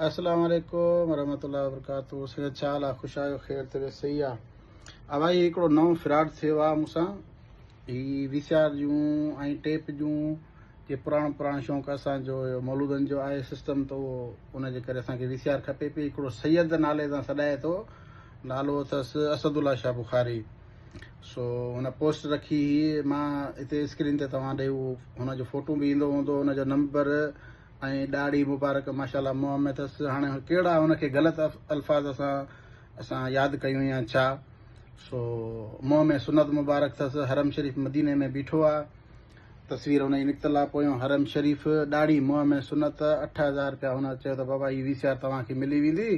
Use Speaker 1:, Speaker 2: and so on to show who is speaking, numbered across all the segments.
Speaker 1: السلام عليڪم ورحمة الله وبرڪاته سنگت ڇا حال آ خوش آهيو خير طبيعت صحيح آ اوهان هي هڪڙو نئون فراڊ ٿيو آ مون سان هي وي سي آر جون ۽ ٽيپ جون جي پراڻو پراڻو شوق اسان جو هيو مولودن جو آهي سسٽم ته اهو ان جي ڪري اسان کي وي سي آر کپي پئي هڪڙو سيد نالي سان سڏائي ٿو نالو اٿس اسد الله شاهه بخاري سو هن پوسٽ رکي هئي مان هتي اسڪرين تي توهان ڏي اهو هن جو فوٽو به ايندو هوندو هن جو نمبر ۽ ڏاڙهي مبارڪ ماشاءالله منهن ۾ اٿس هاڻي ڪهڙا هن کي غلط الفاظ اسان اسان ياد ڪيون يا ڇا سو منهن ۾ سنت مبارڪ اٿس حرم شريف مديني ۾ بيٺو آ تصوير هن جي نڪتل آ پويون حرم شريف ڏاڙهي منهن ۾ سنت 8000 رپيا هن چيو ته بابا هي وي سي آر توهان کي ملي ويندي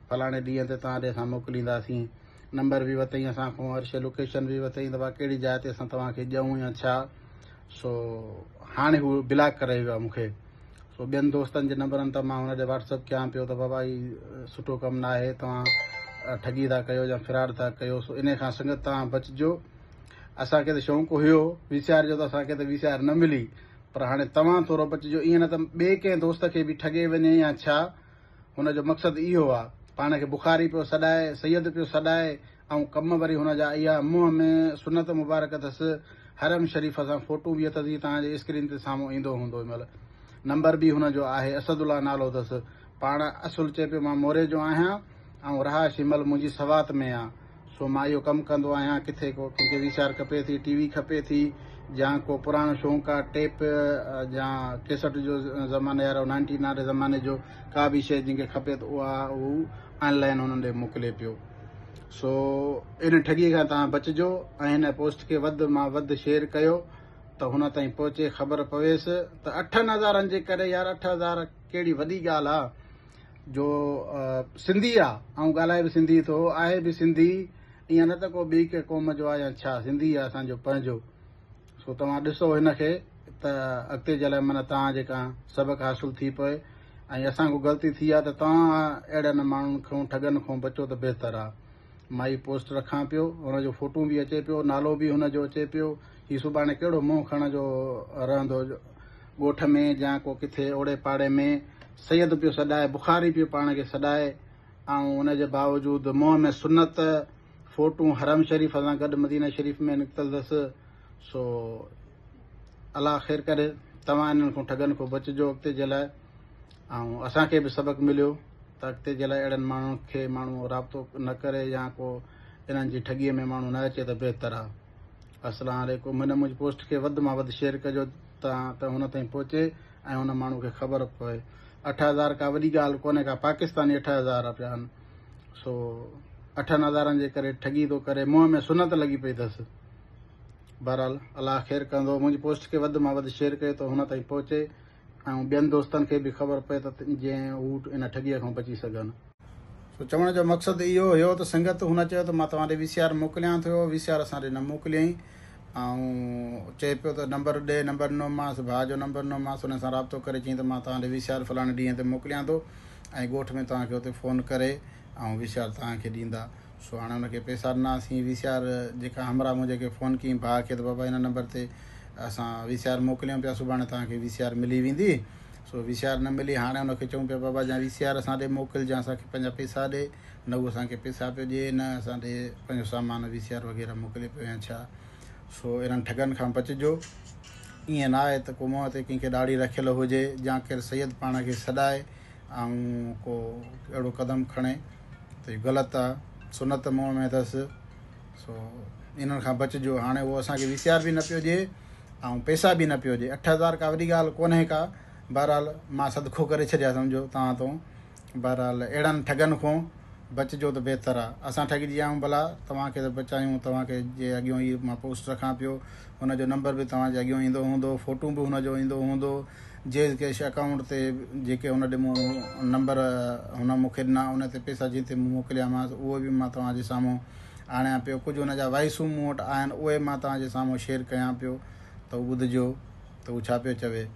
Speaker 1: فلاڻي ڏينهن تي توهان ڏي اسان موڪلينداسين نمبر به وتئين اسان کان هر شي لوڪيشن به وتئين ته بابا ڪهڙي جاء تي اسان توهان کي ڏيون يا ڇا سو هاڻي هو بلاڪ ڪري ويو آهي مون کي سو ٻين دوستن جي نمبرن تان مان هن ڏي واٽس اپ ڪيان پيو ته بابا هي سٺو ڪم نه آهي توهان ٺڳي ٿا ڪيو يا فراڊ ٿا ڪيو سو انهي کان سنگت توهان بچجو اسان کي ته شوق هيو وي سي آر جو ته اسان کي ته وي سي آر نه ملي پر هاڻي توهان ٿورو بچجو ائين نه ته ٻئي ڪنهن دوست کي به ٺڳي وڃي يا ڇا هن جو مقصد اهو آ پاڻ کي بخاري پيو سڏائي سيد پيو سڏائي ۽ ڪم وري هن جا اها منهن ۾ سنت مبارڪ اٿس حرم شريف سان فوٽو به اٿس هي توهان جي اسڪرين تي سامهون ايندو هوندو هن مهل نمبر به هن جو آهي اسد الله نالو اٿس پاڻ اصل چئي پيو مان موري جو آهيان ۽ رهائش هن مهل منهنجي سوات ۾ آ سو مان اهو ڪم ڪندو آهيان ڪٿي ڪو ڪنهن کي وي سي آر کپي ٿي ٽي وي کپي ٿي يا ڪو پراڻو شونق آ ٽيپ يا ڪيسٽ جو زماني وارو نائنٽين واري زماني جو ڪا به شيء جنهن کي کپي ته اها هو آن لائن انهن ڏي موڪلي پيو سو ان ٺڳي کان توهان بچجو ۽ هن پوسٽ کي وڌ مان وڌ شيئر ڪيو ته هن تائين پهچي خبر پويس ته اٺن هزارن جي ڪري يار 8000 ڪهڙي وڏي ڳالهه آ جو سنڌي آ ۽ ڳالهائي به سنڌي ٿو آهي به سنڌي ائين نه ته ڪو ٻي ڪنهن قوم جو آ يا ڇا سنڌي آ اسان جو پنهنجو سو توهان ڏسو هن کي ته اڳتي جي لاء معنيٰ توهان جي ڪا سبق حاصل ٿي پوي ۽ اسان کان غلطي ٿي آ ته توهان اهڙن ماڻهن کان ٺڳن کان بچو ته بهتر آ. مان هي پوسٽ رکان پيو هن جو فوٽو به اچي پيو نالو به هن جو اچي پيو هي سڀاڻي ڪهڙو منهن کڻڻ جو رهندو ڳوٺ ۾ جا ڪو ڪٿي اوڙي پاڙي ۾ سيد پيو سڏائي بخاري پيو پاڻ کي سڏائي ۽ ان جي باوجود منهن ۾ سنت فوٽو حرم شريف سان گڏ مدينه شريف ۾ نڪتل اٿس سو الله خير ڪري توهان انهن کان ٺڳن کان بچجو اڳتي جي لاء ۽ اسان کي به سبق مليو ته اڳتي جي لاء اهڙن ماڻهن کي ماڻهو رابطو نه ڪري يا ڪو انهن جي ٺڳي ۾ ماڻهو نه اچي ته بهتر آ السلام عليڪم هن منهنجي پوسٽ کي وڌ مان وڌ شيئر ڪجو ته هن تائين پهچي ۽ هن ماڻهو کي خبر پوي 8000 ڪا وڏي ڳالهه ڪونهي ڪا پاڪستاني 8000 رپيا آهن سو اٺن هزارن جي ڪري ٺڳي ٿو ڪري منهن ۾ سنت لڳي پئي اٿس بهرحال الله خير ڪندو منهنجي پوسٽ کي وڌ مان وڌ شيئر ڪيو ته هن تائين پهچي ۽ ٻين دوستن کي به خبر پئي ته جئين هو ان ٺڳيء کان بچي سگهن. سو چوڻ جو مقصد اهو هيو ته سنگت هن چيو ته مان توهان ڏي وي سي آر موڪليان ٿو وي سي آر اسان ڏي نه موڪليائين ۽ چئي پيو ته نمبر ڏي نمبر ڏنومانس ڀاء جو نمبر ڏنومانس ان سان رابطو ڪري چيائين ته مان توهان ڏي وي سي آر فلاڻي ڏينهن تي موڪليان ٿو ۽ ڳوٺ ۾ توهان کي اتي فون ڪري ۽ وي سي آر توهان کي ڏيندا سو هاڻي ان کي پئسا ڏناسين وي سي آر جيڪا همراهه منهنجي کي فون ڪيائين ڀاء کي ته بابا هن نمبر تي اسان وي سي آر موڪليون پيا سڀاڻي توهان کي وي سي آر ملي ويندي سو وي سي آر نه ملي هاڻي ان کي چئون پيا بابا جا وي سي آر اسان ڏي موڪل جا اسان کي پنهنجا پئسا ڏي نه هو اسان کي پئسا پيو ڏي نه اسان ڏي پنهنجو سامان وي سي آر وغيره موڪلي پيو يا ڇا سو انهن ٺڳن کان بچجو ائين نه آهي ته ڪو منهن تي ڪنهن کي ڏاڙهي رکيل هجي يا ڪير سيد پاڻ کي سڏائي ۽ ڪو اهڙو قدم کڻي ته اهو غلط آ سنت منهن ۾ اٿس سو انهن کان بچجو هاڻي اهو اسان کي وي سي آر به نه پيو ڏئي ۽ پئسا به نه پيو ڏئي 8000 ڪا وڏي ڳالهه ڪونهي ڪا بهرحال مان صدقو ڪري ڇڏيا سمجهو توهان تون بهرحال اهڙن ٺڳن کان بچجو ته بهتر آ اسان ٺڳجي ويا آهيون ڀلا توهان کي ته بچايون توهان کي جي اڳيون هي مان پوسٽ رکان پيو هن جو نمبر به توهان جي اڳيون ايندو هوندو فوٽو به هن جو ايندو هوندو جيز ڪيش اڪائونٽ تي جيڪي هن ڏي مون نمبر هن مون کي ڏنا ان تي پيسا جنهن تي مون موڪليامانس اهو به مان توهان جي سامهون آڻيان پيو ڪجهه هن جا وائسون مون وٽ آهن اهي مان توهان جي سامهون شيئر ڪيان پيو ته هو ٻڌجو ته هو ڇا پيو چوي.